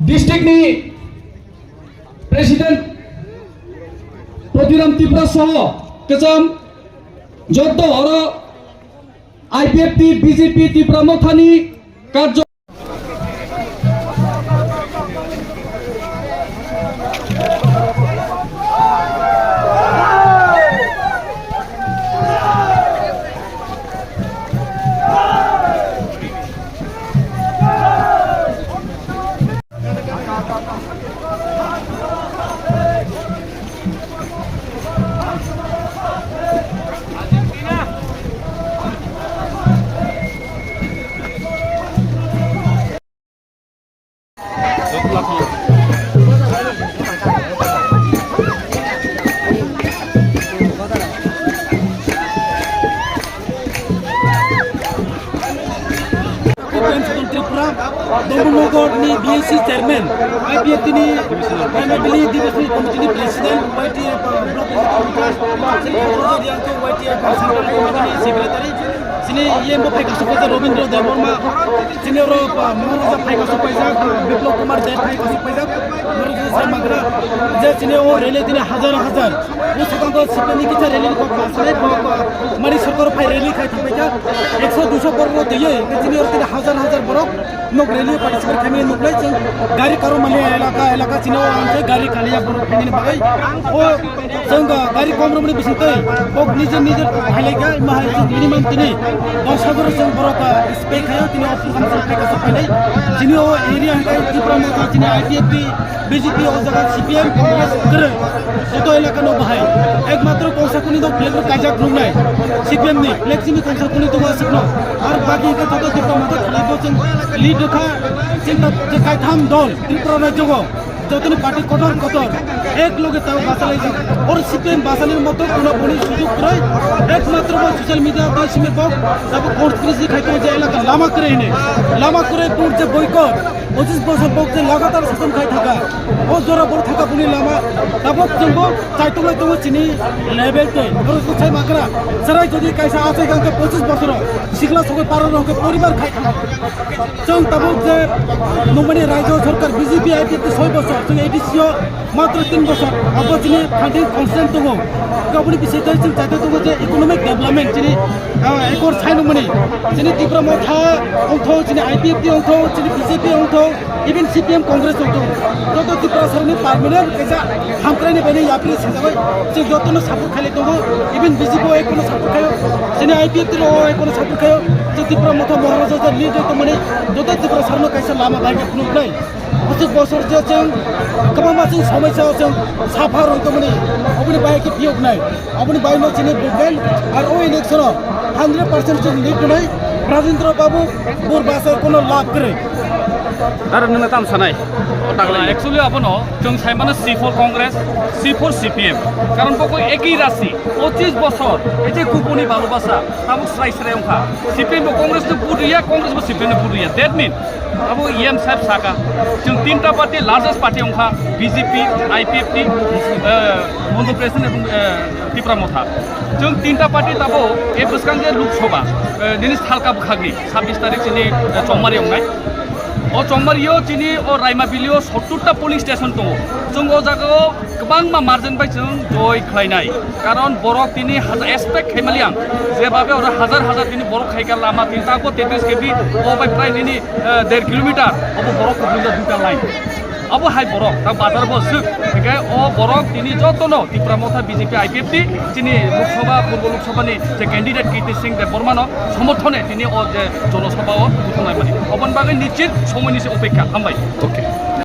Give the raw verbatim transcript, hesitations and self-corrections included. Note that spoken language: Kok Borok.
District ni President Pratiram Tripura soho kwcham joto oro I P F T, B J P, Tipra Mothani karjo Tripura, Dambulnogor ni B N C chairman, I P F T ni M L A Division Committee ni president, Y T F block executive committee, Y T F central committee ni secretary, chini E M bo phaika supaijak Robindra Debbarma, chini oro, ah, Maharaja phaika supaijak, ah, Biplab Kumar Deb phaika supaijak, Maharaja sai magra, je chini o rally tini hajar hajar, o swkang o C P M ni kisa rally ni kok ma sanai, bo, ah, mani sorkar phai rally khai thangpaijak, ekso duiso borok no twiwi, chini oro tini hajar hajar borok, Nok rally participate khaimani nuknai chwng gari karo mani elaka elaka chino ang se gari kaliya borok khaimani bagwi. O chwng gari kom romani bising tei kok nije nije khailai kha ma hai chwng minimum tini dos hajar chwng borok spray khayo tini o program chwng khaika sok phainai. Chini o area hai Tipra Motha chini I P F T B J P o jaga C P M Congress kwrwi joto elaka no bahai ekmatro kongsa kuni no flag rok kaijak nuknai C P M ni flag simi kongsa kuni tongo aswkno. Ar bagi hwnkhe joto Tipra Motha khlai bo chwng lead rwkha, chwng ta-, je kaitham dol Tripura rajyo o jotoni party kotor kotor ek loge tao bachalaijak. Oro C P M bachalini moto kono boni sujog kwrwi, ekmatro bo social media bai simi bo abo conspiracy khai tongo je elaka lama kwrwi hwnwi. Lama kwrwi bor je boycott, pochis bosor bok je lagatar sason khai thaka, o jora bor thaka boni lama tabok chwngbo chaitok lai tongo chini level tei. Oro sai magra, chwrai jodi kaisa achai kangkhe pochis bosoro sikla sogwi para rok khe poribar khai thangkha. Chwng tabuk je nungmani rajyo sarkar B J P I P F T soi bosor, chwng A D C o matro tin bosor, abo chini funding constant tongo. Aboni bisingtwi chwng chaithai tongo je economic development chini, ah, ekor sai nungmani. Chini Tipra Motha ongtho, chini I P F T ongtho, chini B J P ongtho, even C P M Congress ongtho. Joto Tiprasarni permanent kaisa hamkraini baini yapri singjabai. Chwng jotono support khailai tongo, even B J P o ekono support khaio, chini I P F T rok o ekono support khaio. Chwng Tipra Motha Maharaja je lead rok tongmani joto Tiprasarno kaisa lama bai khe phunuknai. Aswk bosor je chwng kwbangma chwng somosya o chwng suffer rok tongmani, oboni bai khe phiyoknai, oboni bai no chini movement ar o election o hundred percent chwng lead rwnai Rajendra Babu bor basa kono lab kwrwi. Dara nwng tam sanai. Actually abono chwng saimano C four Congress, C four C P M. Karon bo koi ekhi rasi, pochis bosor, ei je kupuni bhalobasa, tabuk srai srai wngkha. C P M bo Congress no vote riya, Congress bo C P M no vote riya. That mean abo E M saheb saka, chwng tinta party, largest party wngkha, B J P, I P F T, eh, Mondol President ebong, eh, Tipra Motha. Chwng tinta party tabo e bwskang je Lok Sabha, eh, nini salka bwkhakni sabbish tarik chini, eh, Chongmari wngnai. O Chongmario chini o Raima Valley o sottor ta polling station tongo. Chwng o jagao kwbangma margin bai chwng joy khlainai. Karon borok tini haja-, expect khaimaliya ang. Jebabe oro hajar hajar tini borok khaikha lama tini tako tetris K V o bai prai nini, eh, der kilometer obo borok kwbangma duita line. Abo hai borok, ta bazar bo swk. Hingke o borok tini jotono Tipra Motha B J P I P F T chini Lok Sabha, Purbo Lok Sabha ni je candidate Kirti Singh Debbarma no somorthone tini o je jono sabha o buthung lai mani. Oboni bagwi nichit somoi ni se opekha. Hambai. Okay.